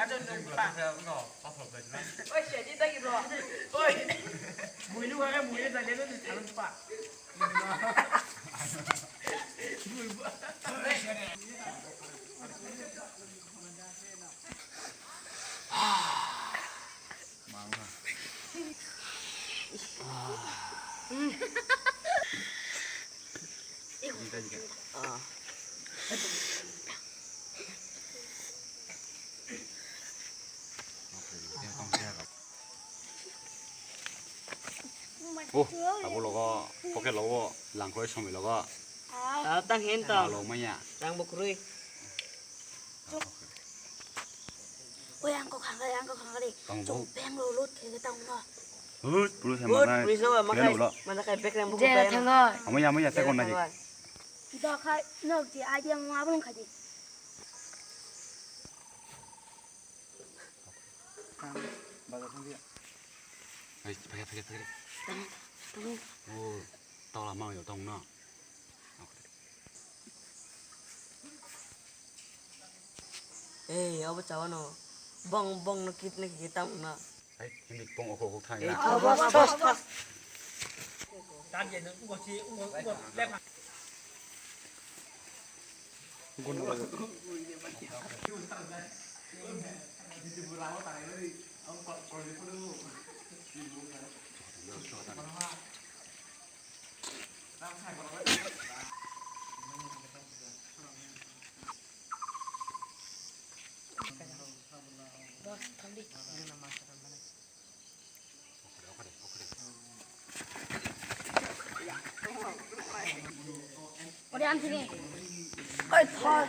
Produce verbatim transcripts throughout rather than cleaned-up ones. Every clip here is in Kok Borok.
Oi, sedi tagi bro. Oi. Muilu kare muilu tagi itu di dalam pak. Oh, abo logo, pocket logo, langkoi somoi logo. Ah, tang hen tang. Alo maya. Tang bo kwrwi. Oi, ang kok hangkari, ang kok hangkari. Tang bo. Chok beng lo lut khe tang no. Hut, pulu sama Hut, nai. Pulu sama makai. Kira ulo. Mana kai bek rang buku. Jera thango. Amai, amai, ya, tekon naji. Dokhai, nok di, adi ang abang khadi. Bazar thang dia. Hai, pakai, pakai, pakai. Oh, tau lama ya, tau na. Ei, abo chawano. Bong, bong no kit na kit tamo na. Hai, hindi pong oko oko thang na. Ei, thos, thos, thos. Ore, ang sini. Oi, thor.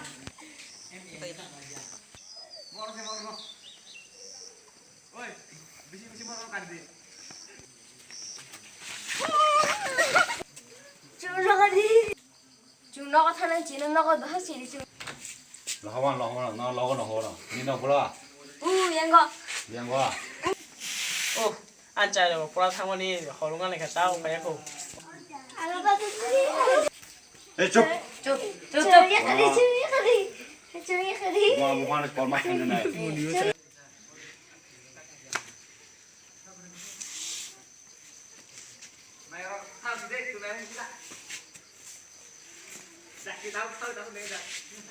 Chwng nogo di. Chwng nogo thana chini nogo doha chini chwng. Lohoban, lohoban, no logo, lohoban. Ni no pula. U, yango. Yango. Oh, an chai lo pura thangoni holunga lekha tao kaya ko. Alo ba tu. Eh, chup. Chup, chup, chup. Chwng yakhari, chwng yakhari. Chwng yakhari. Mo, mo, mo, kol ma khen na.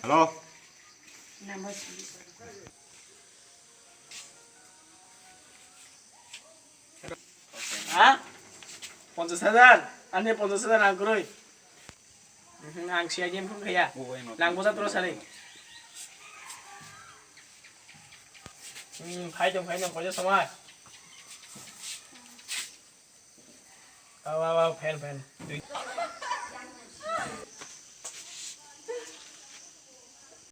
Hello. Ha? Ponchas hajar? Ani ponchas hajar nang kwrwi. Mhm, ang C I D M phone khaya. Nang bosa tro sari. Hmm, phai tong, phai tong, koisa samai. Aw, aw, aw, phen, phen.